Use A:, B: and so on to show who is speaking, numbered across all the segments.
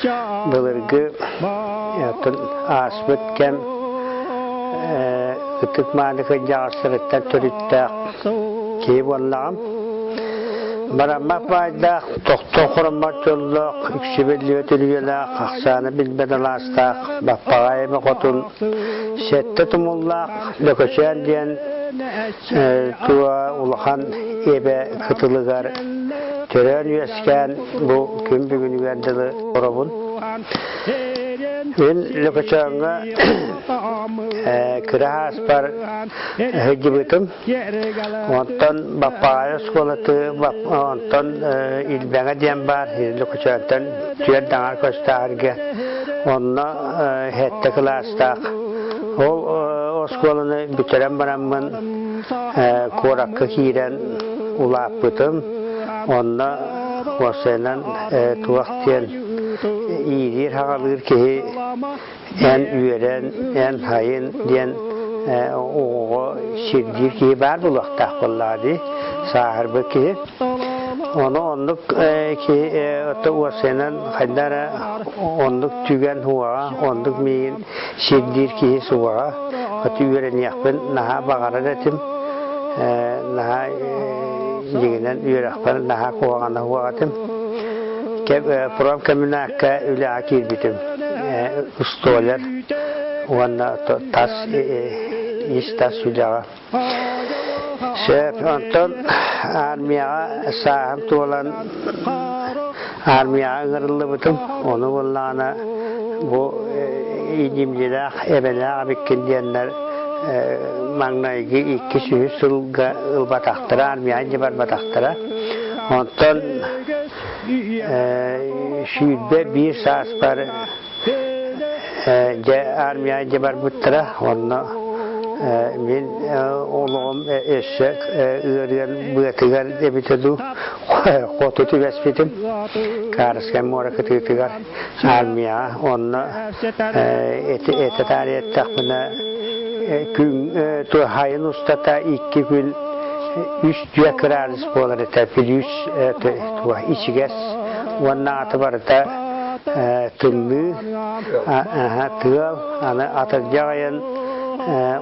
A: Былыргы ааспыт кэм ытык-мааны кырдьаҕастарыттан төрүттээх киһи буоллаҕым. Бараммат баайдаах, тохтоо хороммот дьоллоох, үксүбүллүбэт үрүйэлээх, ахсаана билбэт алаастаах, Баппаҕай эбэ хотун, сэттэ тумуллаах Лөкөчөөн диэн туо улахан эбэ кытылыгар төрөөн-үөскээн бу күн бүгүнүгэр дылы олоробун. Мин Лөкөчөөҥҥө кыра ааспар сылдьыбытым. Онтон Баппаҕай оскуолаты, онтон Илбэҥэ диэн баар, Лөкөчөөнтөн түөрт аҥаар көстөөх Онно сэттэ кылаастаах. Ол оскуоланы бүтэрэн бараммын куоракка киирэн улааппытым. Онно уопсайынан туох диэн иилиир-хаҕалыыр киһи эн үөрэн, эн хайын диэн оҕоҕо сирдиир киһи баар буолуохтаах буоллаҕа дии, сааһырбыт киһи. Ону оннук киһи уопсайынан хайда эрэ оннук түгэн уоҕа, оннук миигин сирдиир киһи суоҕа. От үөрэниэхпин наһаа баҕарар этим. Наһаа дьиҥинэн үөрэхпэр наһаа куһаҕана суох этим. Промкомбинакка үлэҕэ киирбитим. Столяр уонна тас ис-тас үлэҕэ. Сөп, онтон армияҕа сааһым туолан армияҕа ыҥырыллыбытым. Ону буоллаҕына бу иитимдьилээх эбэлээх эбиккин диэннэр маҥнайгы иккис үһүс сылга ылбатахтара, армияҕа дьэ барбатахтара. Онтон 21 сааспар Дьэ армия дьэ барбыттара онно мин олоҕум өссө ыарыан быатыгар эбитэ дуу хоту түбэспитим Карскай муора кытыытыгар армияҕа онно этэ таарыйа эттэхпинэ күн хайын устата икки күн үс түөрт кыраадыс буолар этэ плюс ичигэс уонна аты барыта тымныы, тыал, аны атырдьах айан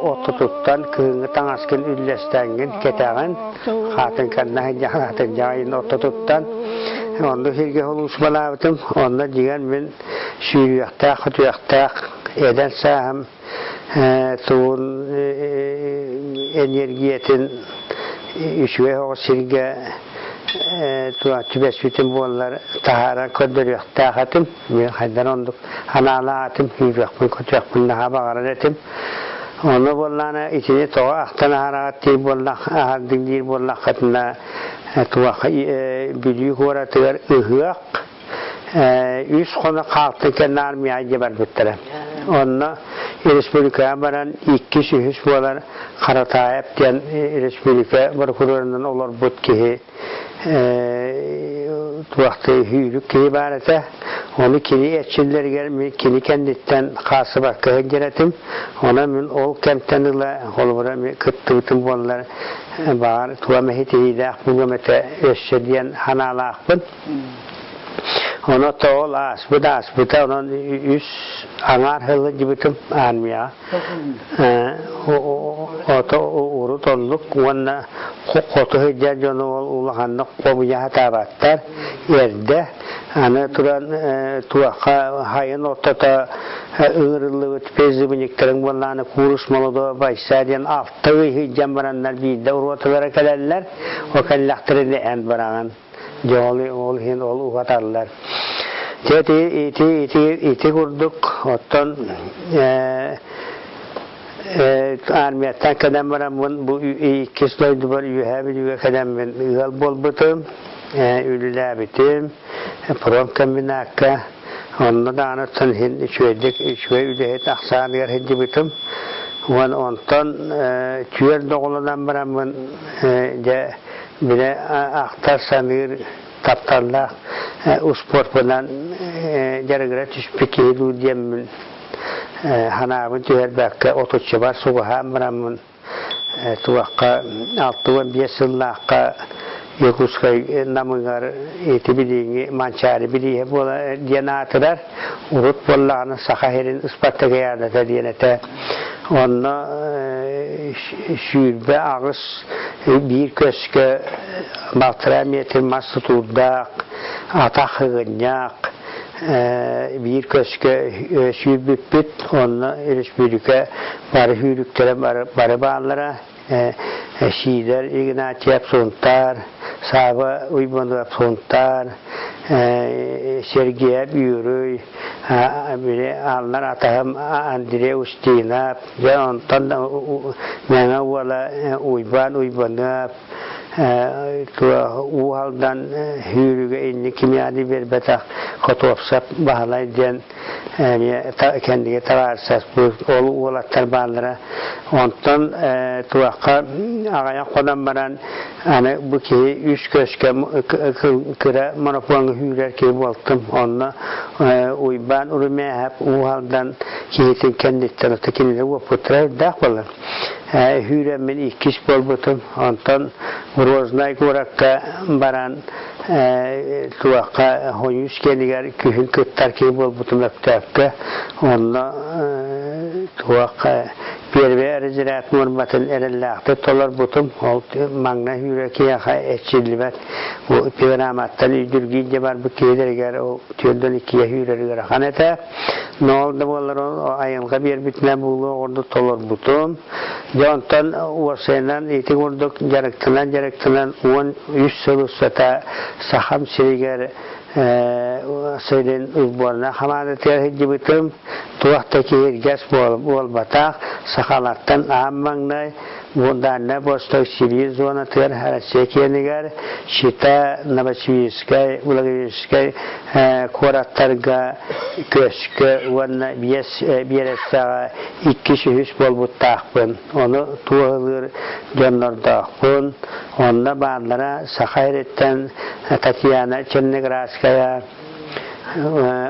A: оттотуттан кыһыҥҥы таҥаскын үллэстэҥҥин кэтэҕин, хаатыҥканна сылдьаҕын атырдьах айан оттотуттан онно сиргэ сулууспалаабытым, онно дьиҥэр мин сүүрүөхтээх, көтүөхтээх эдэр сааһым тугун эниэргийэтин үчүгэй оҕо сиргэ түбэспитим буоллар таһааран көрдөрүөхтээх этим. Мин хайдан оннук анаалаах этим, күүрүөхпүн-көтүөхпүн наһаа баҕарар этим. Ону буоллаҕына итини тоҕо ахтан аһараҕыт диир буоллах аһардыҥ диир буоллаххытына туох Бүлүү куоратыгар ыһыах үс хоно хаалтын кэннэ армия дьэ барбыттара. Онно республикаҕа баран иккис үһүс буолар Харатаев диэн республика прокурорунан олорбут киһи туохтыы сүүрүк киһи баар этэ. Ону кини эрчиллэригэр мин кини кэнниттэн хаасыбакка сылдьар этим. Онон мин ол кэмтэн ыла холобура кыттыбытым буоллар баҕар туом иһитиһиилээх буолуом этэ өссө диэн санаалаахпын. Ону ол ааспыт ааспыта, онон үс аҥаар сылдьыбытым армияҕа. Ото урут оннук уонна хоту сылдьар дьону ол улаханнык хомуйа сатаабаттар. Эрдэ аны туран туохха хайын ортото ыҥырыллыбыт призывниктарын буоллаҕына курс молодого бойца диэн алта ый сылдьан бараннар биирдэ уруоталара кэлэллэр. Ол кэллэхтэринэ эн бараҕын. Дьэ ол, ол иһин ол уһаталлар. Дьэ ити, ити, ити, ити курдук оттон э, э, армияттан кэлэн бараммын бу иккис дойдубар Үөһээ Бүлүүгэ кэлэммин ыал буолбутум, э, үлэлээбитим, промкомбинакка онно даҕаны оттон иһин үчүгэйдик үчүгэй үлэһит ахсааныгар сылдьыбытым. Уон онтон э, түөрт оҕолонон бараммын э, дьэ Бile ахтар-саныыр тапталлаах успуорпунан дьарыгыра түспүт киһи дуу диэммин санаабын түһэрбэккэ отуччабар сугаһаан бараммын туохха 65 сыллаахха Якутскай Намыгар ити билиҥҥи Манчаары билииһэ буола диэн аатырар. Урут буоллаҕына Саха сирин ыспартакыйаадата диэн этэ. Онно 28 биир көскө балтараа метр мас тутуурдаах, атах ыгынньах, биир көскө сүүрбүппүт. Онно республика бары сүүрүктэрэ бары бааллара. Сидор Игнатьев Сунтаар, Сааба Уйбанов Сунтаар, Сергеев Юрий, били Аллар атаһым Андрей Устинов, дьэ онтон Мэҥэ уола Уйбаан Уйбаныап, Уу Алдан сүүрүгэ инник кимиэхэ биэрбэтэх Хотуопсап Баһылай диэн эмиэ кэннигэ табаарыстаспыт ол уолаттар бааллара. Онтон туохха аҕыйах хонон баран аны бу киһи үс көскө кыра марафоҥҥа сүүрэр киһи буолтум. Онно Уйбаан Урумээһэп Уу Алдан киһитин кэнниттэн ото кинилэр уоппуттара үрдээх буолар. Сүүрэммин иккис буолбутум. Онтон Грознай куоракка баран туохха хойуус киэнигэр күһүн кыттар киһи буолбутум Өктөөпкө. Онно туохха первый разряд нуорматын эрэллээхтик толорбутум. Ол маҥнай сүүрэ киһиэхэ эрчиллибэт. Бу пилораматтан үйдүргиин дьэ барбыт киһилэригэр ол түөрдөн иккигэ сүүрэр ыарахан этэ. Но ол да буоллар ол айылҕа биэрбитинэн буолуох курдук толорбутум. Дьэ онтон уопсайынан ити курдук дьарыктанан-дьарыктанан 13 сыл устата Сахам сиригэр сирин сборная хамаандатыгар сылдьыбытым. Туох да киһиргэс буолбатах. Сахалартан аан маҥнай Дальнай Восток Сибиир зонатыгар Россия киэнигэр Чита, Новосибирскай, Благовещенскай куораттарга көскө уонна биэс биэрэстэҕэ иккис-үһүс буолбуттаахпын. Ону туоһулуур дьоннордоохпун. Онно бааллара Саха сириттэн Татьяна Черноградская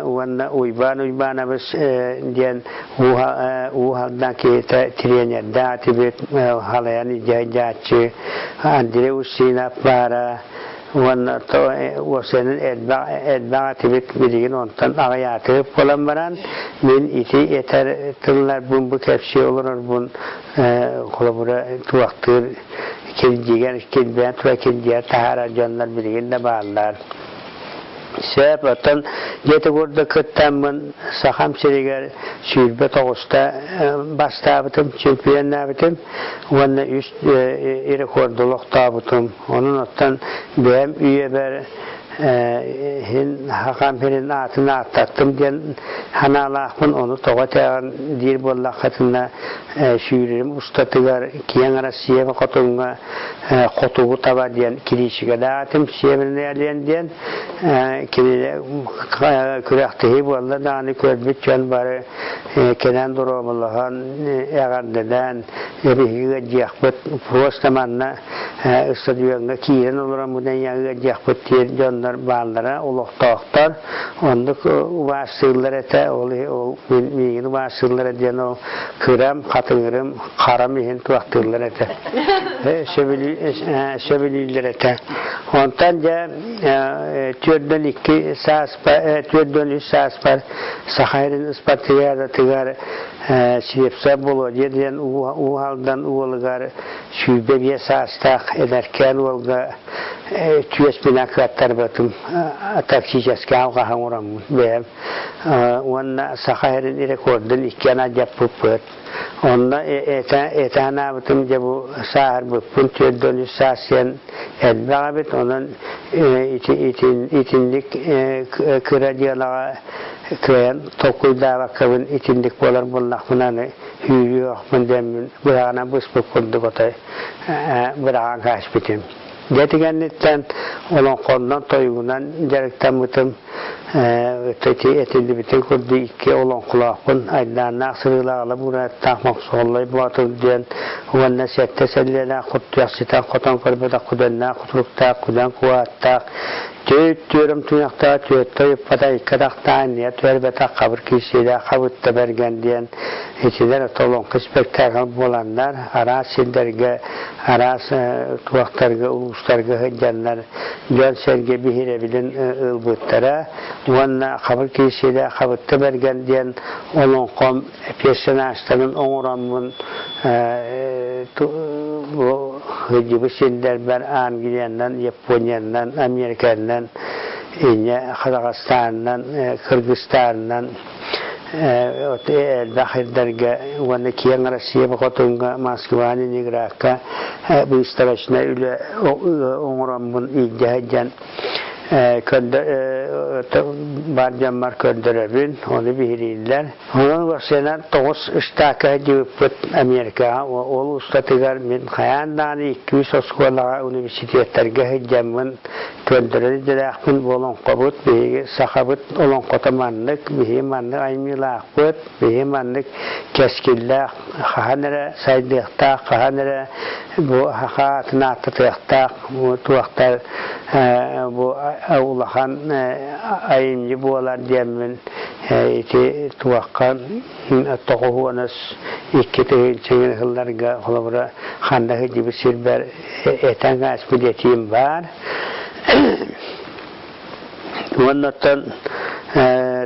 A: уонна Уйбаан Уйбаанабыс диэн Уу Алдан киһитэ тренердээх этибит, халайан илдьэ Андрей Устинов баара уонна уопсайынан элбэх элбэх этибит билигин онтон аҕыйаатыгып буолан баран мин ити этэр тылларбын бу кэпсии олорорбун холобура туохтуур кирдьигэр килбээн тура кирдьигэр таһаарар дьоннор билигин да бааллар. Сөп, оттон дьиэтэ курдук кыттаммын Сахам сиригэр 29-та бастаабытым, чемпионнаабытым уонна үс рекорду олохтообутум. Онон оттон бэйэм үйэбэр иһин Хахам сирин аатын ааттаттым диэн санаалаахпын, ону тоҕо этээҕин диир буоллаххытына сүүрэрим устатыгар киэҥ Россия хотуҥҥа Хотугу таба диэн кириичикэлээтим Северный олень диэн кинилэр күрэхтэһии буолла даҕаны көрбүт дьон бары кэлэн доруобалаһан эҕэрдэлээн биһиги ыалдьыахпыт просто манна стадиоҥҥа киирэн олороммут ыалдьыахпыт диэн дьоннор бааллара олохтоохтор оннук убаастыыллар этэ ол ол миигин убаастыыллара диэн ол кырам хатыҥырым харам иһин туохтууллар этэ сөбүлүүллэр этэ. Онтон дьэ 42 сааспар, 43 сааспар Саха сирин спартакиадатыгар Слепцов Володя диэн Уу Алдан уолугар 25 саастаах эдэркээн уолга түөспүнэн кыаттарбатым тактическай алҕаһы оҥороммун бэйэм уонна Саха сирин рекордун иккиэн алдьаппыппыт. Онно этэ санаабытым дьэ бу сааһырбыппын 43 саас диэн элбэх эбит, онон итинник кыра дьыалаҕа кыайан толкуйдаабаккабын итинник буолар буоллахпына аны сүүрүөхпүн диэммин быраҕынан быспыт курдук отой быраҕан кээспитим. Дьэ итигэнниттэн олоҥхоннон тойугунан дьарыктаммытым. Этиллибитин курдук икки олоҥхолоохпун айдааннаах сырыылаах Алабурааттаах Мохсоҕоллой Боотур диэн уонна сэттэ сэллиэлээх куртуйах ситэн хотон көрбөтөх күдэннээх кутуруктаах күдэн куааттаах Түөт түөрүм туйахтаах түөттэ ыйыппата икки атахтаах иннигэр түһэрбэтэх хабыр киирсиилээх хабытта бэргэн диэн итилэр олоҥхо спектакль буоланнар араас сирдэргэ араас туохтарга улуустарга сылдьаннар дьон-сэргэ биһирэбилин ылбыттара уонна хабыр киирсиилээх хабытта бэргэн диэн олоҥхом персонажтарын оҥороммун бу сылдьыбыт сирдэрбэр Англиянан, Япониянан, Американан, инньэ Казахстанынан, Кыргызстанынан элбэх сирдэргэ уонна киэҥ Россия хотуҥҥа Москва, Ленинградка выставочнай үлэ оҥороммун илдьэ сылдьан бар дьоммор көрдөрөбүн, ону биһирииллэр. Онон уопсайынан тоҕус ыстаакка сылдьыбыппыт Америкаҕа. Ол устатыгар мин хайаан даҕаны икки-үс оскуолаҕа, университеттарга сылдьаммын көрдөрөр идэлээхпин. Бу олоҥхобут, биһиги сахабыт олоҥхото маннык, биһиги маннык айымньылаахпыт, биһиги маннык кэскиллээх, хаһан эрэ сайдыахтаах, хаһан эрэ бу саха аатын ааттатыахтаах, бу туохтар бу улахан айымньы буолар диэммин ити туохха тоҕуһуонас икки тыһыынча сылларга холобура ханна сылдьыбыт сирбэр этэн ааспыт этиим баар. Уонна оттон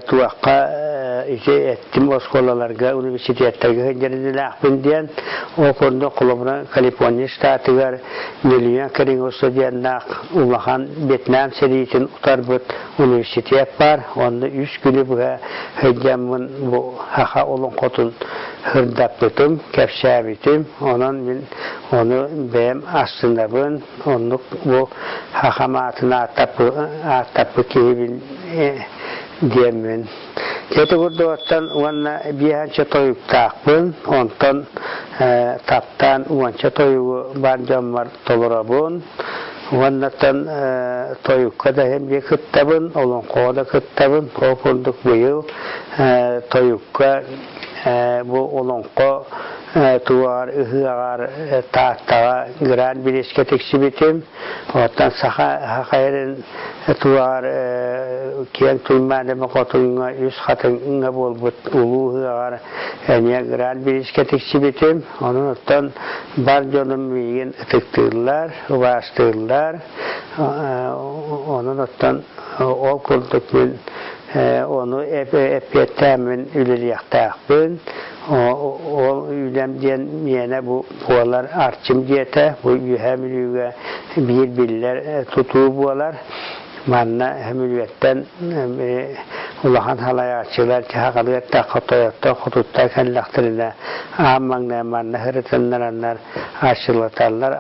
A: туохха ити эттим оскуолаларга, университеттарга сылдьар идэлээхпин диэн, ол курдук холобура Калифорния штатыгар миллион кэриҥэ студеннаах улахан Вьетнам сэриитин утарбыт университет баар. Онно үс күнү быһа сылдьаммын бу саха олоҥхотун сырдаппытым, кэпсээбитим. Онон мин ону бэйэм астынабын. Оннук бу сахам аатын ааттаппыт киһибин диэммин. Ити курдугуттан уонна биэһэнчэ тойуктаахпын, онтон таптаан уонча тойугу бар дьоммор толоробун. Уоннаттан тойукка да иһин биэ кыттабын, олоҥхоҕо да кыттабын. Ол курдук быйыл тойукка бу олоҥхо туар ыһыаҕар Тааттаҕа Гран бириискэ тиксибитим. Оттон саха саха туар киэҥ Туймаадама хотуҥҥа үс хатыҥҥа буолбут улуу ыһыаҕар эмиэ Гран бириискэ тиксибитим. Онон оттон бар дьонум миигин ытыктыыллар, убаастыыллар. Онон оттон ол курдук мин ону эппиэттээммин үлэлиэхтээхпин. Ол үлэм диэн миэнэ бу буолар Арчым дьиэтэ, бу Үөһээ Бүлүүгэ биир биллэр тутуу буолар. Манна Мүлүөттэн улахан салайааччылар чаһаҕалыаттан хотойоттон хотуттан кэллэхтэринэ аан маҥнай манна сырытыннараннар арчылаталлар,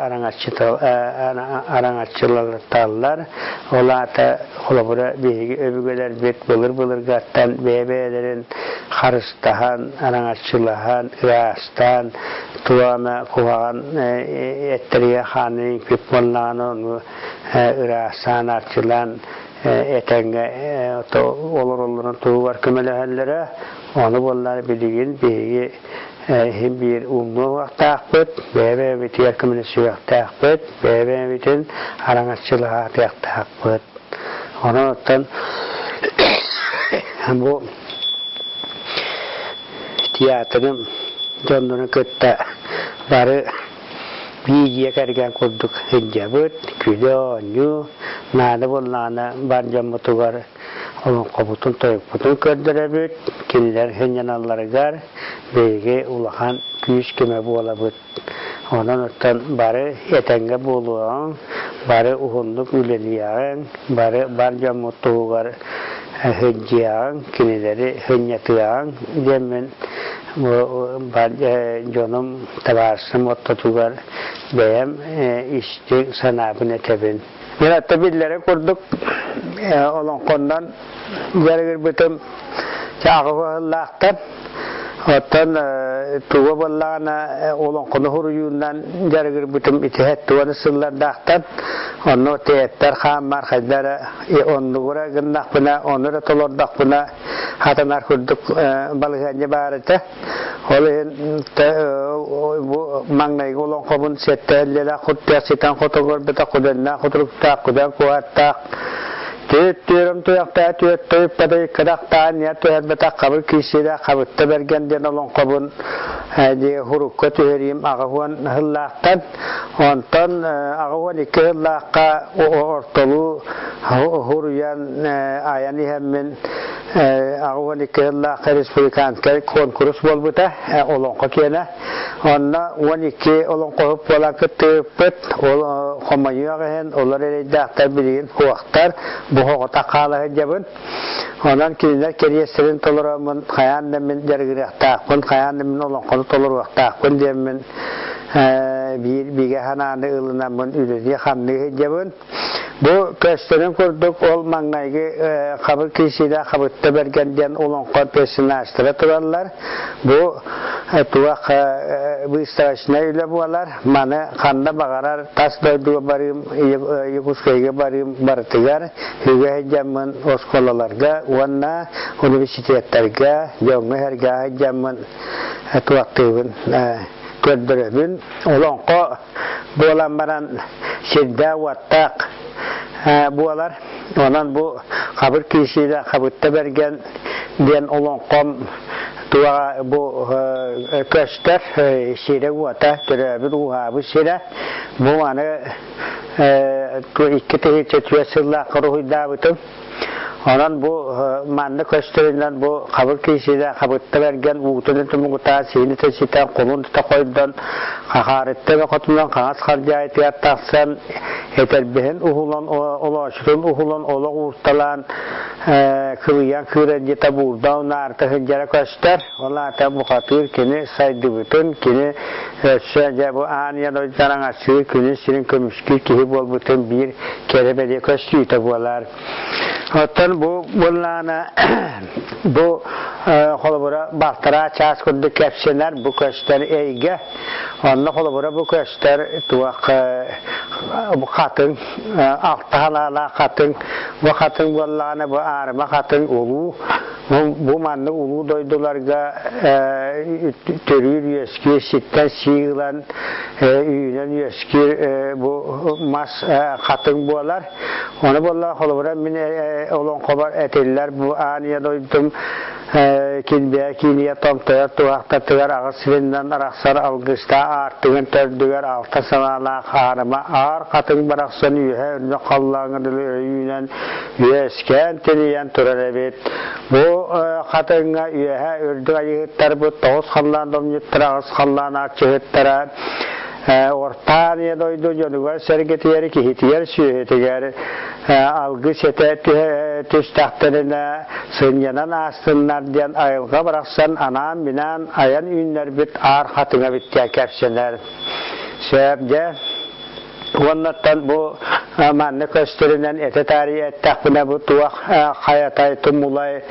A: араҥаччылаталлар. Ол аата холобура биһиги өбүгэлэрбит былыр-былыргаттан бэйэ-бэйэлэрин харыстаһан, араҥаччылаһан, ыраастаан, туох куһаҕан эттэригэр хаанын иҥпит буоллаҕына ону ыраастаан, арчылаан этэҥҥэ олороллорун туһугар көмөлөһөллөрө. Ону буоллар билигин биһиги иһин биир умнуохтаахпыт, бэйэ-бэйэбитигэр көмөлөсүөхтээхпит, бэйэ-бэйэбитин араҥаччылаһаатыахтаахпыт. Онон оттон бу театрым дьоннорун кытта бары биир дьиэ кэргэн курдук сылдьабыт, күлэ-оонньуу, наада буоллаҕына бар дьоммутугар олоҥхобутун, тойукпутун көрдөрөбүт, кинилэр сынньаналларыгар биһиги улахан күүс-көмө буолабыт. Онон оттон бары этэҥҥэ буолуоҕуҥ, бары уһуннук үлэлиэҕиҥ, бары бар дьоммут туһугар сылдьыаҕыҥ, кинилэри сынньатыаҕыҥ диэммин дьонум, табаарысым ортотугар бэйэм истиҥ санаабын этэбин. Мин атта биллэрин курдук олоҥхоннон дьарыгырбытым чааҕы быһыллаахтар. Оттон туга буоллаҕына олоҥхону суруйуунан дьарыгырбытым итиһэт туону сыллардаахтан онно тээттэр хааммар хайда эрэ оннугура гыннахпына ону эрэ толордохпуна хатанар курдук балаһыанньа баар этэ. Ол иһин бу маҥнайгы олоҥхобун сэттэ куттуох ситэн хотугурбута кудэннээх кутуруктаах кудэн куһаттаах Түөрт түөрөм туйахтаа түөрт тойуппатай кыдахтаан я түһэрбэтэх хабыр киирсиилээх хабытта бэргэн диэн олоҥхобун дии хурукка түһэриим 80 сыллаахтан онтон 82 сыллаахха ортолуу хуруйан айан иһэммин 82 сыллаахха республиканскай куонкурус буолбута олоҥхо киэнэ Онно 12 олоҥхоһут буолан кыттыыппыт. Ол хомойуох иһин олор эрэйдээхтэр билигин суохтар. Бу оҕото хаала сылдьабын. Онон кинилэр кэриэстэрин толороммун хайаан да мин дьарыгырыахтаахпын, хайаан да мин олоҥхону толоруохтаахпын диэммин биир бигэ санааны ылынаммын үлэлии-хамныы сылдьабын. Бу көстөрүн курдук ол маҥнайгы Хабыр Киисиилэ Хабытта Бэргэн диэн олоҥхо персонажтара тураллар. Бу туох выставочнай үлэ буолар. Маны ханна баҕарар тас дойдуга барыым, Якутскайга барыым барытыгар үгэ сылдьаммын оскуолаларга уонна университеттарга дьоҥҥо-сэргэҕэ сылдьаммын туохтуубун көрдөрөбүн. Олоҥхо буолан баран сирдээх-уоттаах буолар. Онон бу Хабыр Киисиилэ Хабытта Бэргэн диэн олоҥхом туоҕа бу көстөр сирэ-уота төрөөбүт ууһаабыт сирэ. Бу маны 2004 сыллаахха уруһуйдаабытым. Онон бу манна көстөрүнэн бу хабыр киисиилэ хабытта бэргэн уутун тумугутаа сиини тэситэн кулун тута хойдон хахаарытта бөхөтүнэн хаҥас хардьаайытыгар тахсан этэрбэһин уһулан олоочутун уһулан олох уурталаан кылыйан кыыран буурда унаарта сылдьара көстөр. Ол аата бухатыыр кини сайдыбытын, кини өссө дьэ бу аан ийэ дойду араҥаччыы күнүн сирин көмүскүүр киһи буолбутун биир кэрэ бэлиэ көстүүтэ буолар. Оттон бу буоллаҕына бу холобура балтараа чаас курдук кэпсэнэр бу көстөр эйгэ. Онно холобура бу көстөр туох хатыҥ алта халаалаах хатыҥ бу хатыҥ буоллаҕына бу аарыма хатыҥ улуу Бу маннык улуу дойдуларга төрүүр-үөскүүр сиртэн сии ылан үүнэн үөскүүр бу мас хатыҥ буолар. Ону буолла холобура мин олоҥхобор этиллэр бу аан ийэ дойдум килбиэ кииниэ томтойор туһахтатыгар аҕыс сиринэн арахсар алгыстаах аартыгын төрдүгэр алта санаалаах аарыма аар хатыҥ барахсан үөһэ үрдүк халлааҥҥа дылы үүнэн үөскээн тилийэн турар эбит. Бу хатыҥҥа үөһэ үрдүк айыһыттарбыт тоҕус халлаан домньуттара, аҕыс халлаан арчыһыттара Ортаан ийэ дойду дьонугар-сэргэтигэр, киһитигэр, сүөһүтүгэр алгыс этэ түстэхтэринэ сынньанан аастыннар диэн айылҕа барахсан анаан-минээн айан үүннэрбит аар хатыҥа эбит кэпсэнэр. Сөп дьэ Уоннаттан бу манна көстөрүнэн этэ таарыйа эттэхпинэ бу туох хайатай тумулай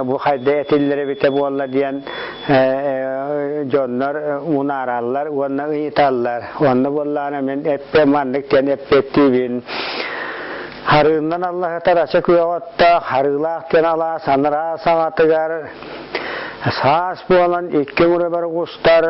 A: бу хайда этиллэр эбитэ буолла диэн дьоннор мунаараллар уонна ыйыталлар. Онно буоллаҕына мин эппэ маннык диэн эппиэттиибин. Харыыннан аллаһытар ача күөх оттоох, харыылаах диэн алаас анараа саҥатыгар Саас буолан икки уҥура оҕустар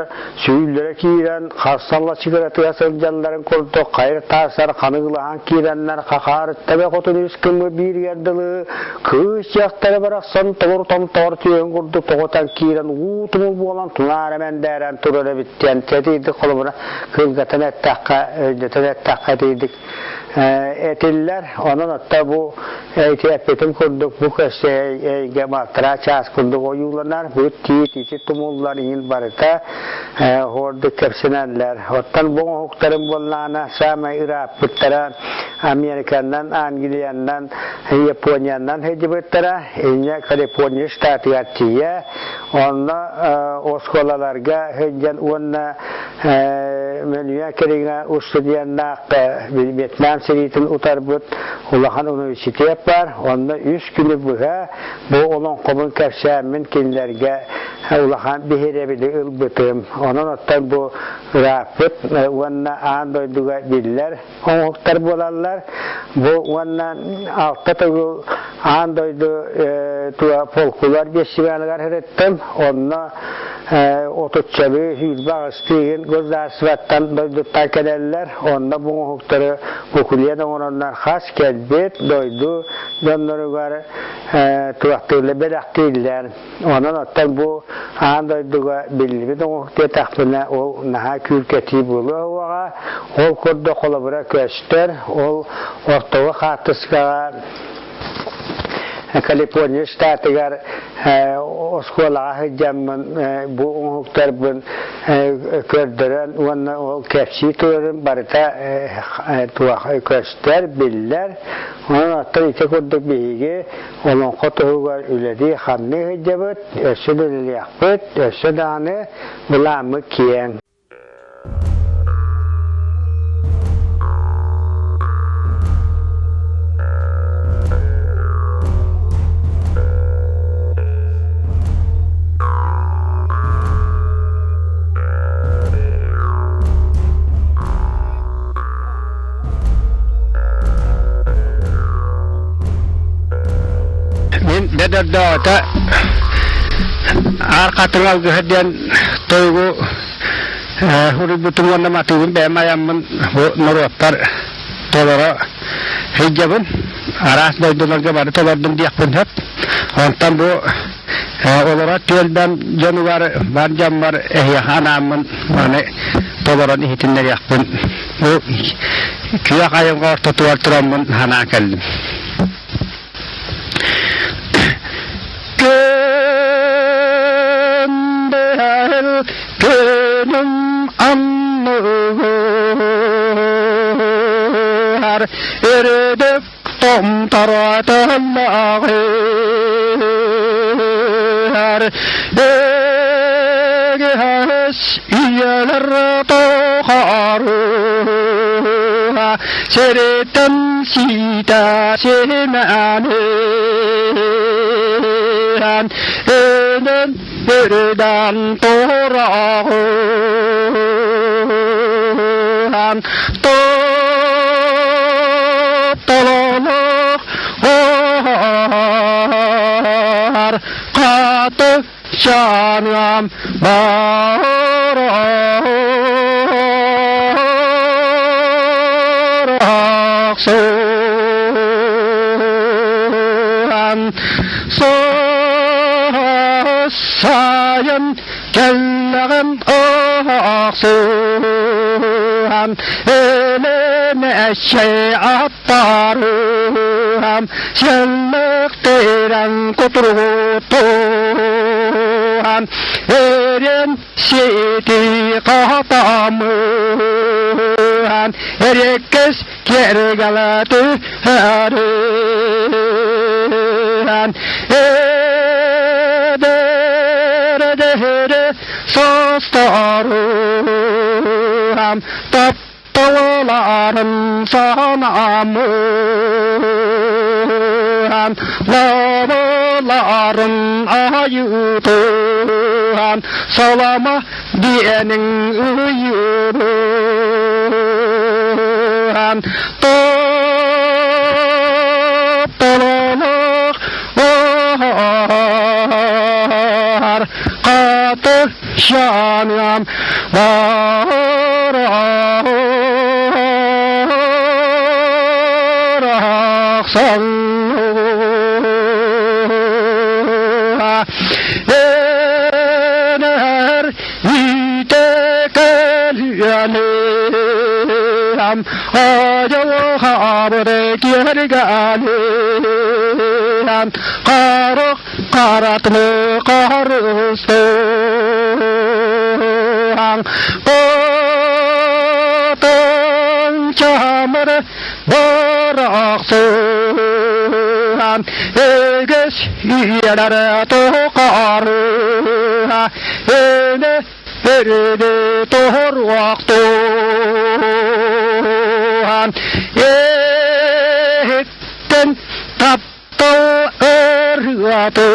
A: сүүллэрэ киирэн, харсалла сыгыратыга сылдьалларын курдук хайыр таастар ханыылаһан киирэннэр хахаарыттабы хотун үс кымы бииригэр дылы кыыс дьахтара барахсан толору томтоор түөһүн курдук тоҕутан киирэн уу тумул буолан тунаара мэндээрэн турар эбит диэн тэтийдик холобура кылгатан эттэххэ өйдөтөн эттэххэ итийдик этиллэр. Онон отто бу ити эппитим курдук бу көстө эйгэ балтараа чаас курдук ойууланар. Бу тиит ити тумуллар иҥин барыта ордук кэпсэнэллэр. Оттон бу оҥоһуктарын буоллаҕына саамай ырааппыттара Американнан, Англияннан, Японияннан сылдьыбыттара. Инньэ Калифорния штатыгар тиийэ. Онно оскуолаларга сылдьан уонна мөлүйүөн кэриҥэ устудьуоннаах Вьетнам сэриитин утарбыт улахан университет бар. Онно үс күнү быһа бу олоҥхобун кэпсээммин кинилэргэ улахан биһирэбили ылбытым. Онон оттон бу ырааппыт уонна аан дойдуга биллэр оҥоһуктар буолаллар. Бу уонна алта төгүл аан дойду фольклор фестивалыгар сырыттым. Онно отуччалыы сүүрбэ аҕыстыы государствоттан дойдуттан кэлэллэр. Онно бу оҥоһуктары буклет оҥороннор хас кэлбит дойду дьонноругар туохтууллар бэлэхтииллэр. Онон оттон бу аан дойдуга биллибит оҥоһук диэтэхпинэ, ол наһаа күүркэтии буолуо уоҕа. Ол курдук холобура көстөр, ол ортоҕу хаартыскаҕа Калифорния штатыгар оскуолаҕа сылдьаммын бу оҥоһуктарбын көрдөрөн уонна ол кэпсии турарым барыта туох көстөр, биллэр. Онон оттон ити курдук биһиги Олоҥхо туһугар үлэлии-хамныы сылдьабыт, өссө да үлэлиэхпит, өссө даҕаны былааммыт киэҥ. Мин бэдэрдээҕитэ Аар Хатыҥ алгыһа диэн тойугу суруйбутум уонна матыыбын бэйэм айаммын бу норуоттар толоро сылдьабын. Араас дойдуларга бары толордум диэхпин сөп. Онтон бу олорор түөлбэм дьонугар, бар дьоммор эһиэхэ анааммын маны толорон иһитиннэриэхпин бу күөх айылҕа ортотугар тураммын санаан кэллим. Күндэл күнүм анныгар үрдүк томторотоллоҕор Дэгиһэс ийэлэр тухары сириттэн сиитэ симээн Энэн үрдэн тураҕын Топтололох оһор хаты чаныам барахсан Сайын кэллэҕим ахсыһан элэмэччэй аттарыһан сэллэхтэрэн кутуругутуһан эрен сити хатамыһан эрэккэс кэргэлэти һэрэн эдэр состаруһан тапталларын санамыһан лабаларын айытыһан салама диэниҥ ыйыырыһан тапталлаах аар хаты шаныам барахсан Энэр үтэ-кэлиэлиэм айылҕабыт киэргэлиэм харах харатны харыстыаҥ Кытын чамыр барахсыан Эгес иэрэр тухары Эне
B: Өрүнү тоһоруохтуһан Эһиттэн таптал ырыатыһан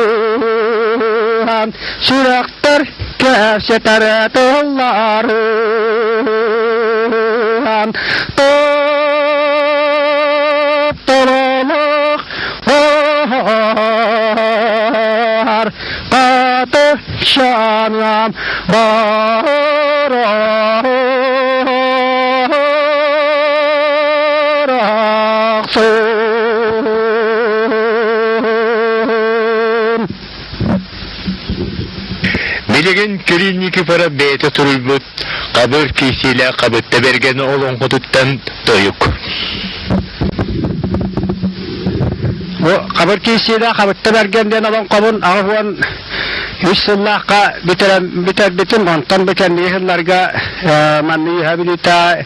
B: Сүрэхтэр кэпсэтэр тылларыһан Топтололох оһор Катышанам барахсын.
C: Билигин Кирилл Никифоров бэйэтэ суруйбут Хабыр киисиилээх Хабытта Бэргэн олоҥхотуттан тойук.
B: Бу Хабыр киисиилээх Хабытта Бэргэн диэн олоҥхобун 83 сыллаахха бүтэрэн бүтэрбитим. Онтон бу кэнники сылларга манныйыһа билита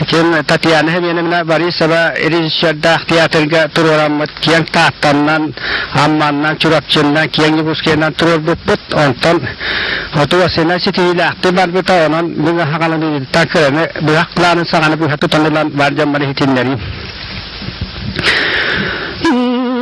B: ким Татьяна Семеновна Борисова режиссердаах театрга туруораммыт киэҥ Тааттаннан, Амманнан, Чурапчыннан, киэҥ Якутскайынан туруорбуппут. Онтон отуосина ситиһиилээхтик барбыта. Онон мин хаҕаланыытыттан кыраны быһах планын саҕаны быһа тутан ылан бар дьоммор иһитиннэриим. Айым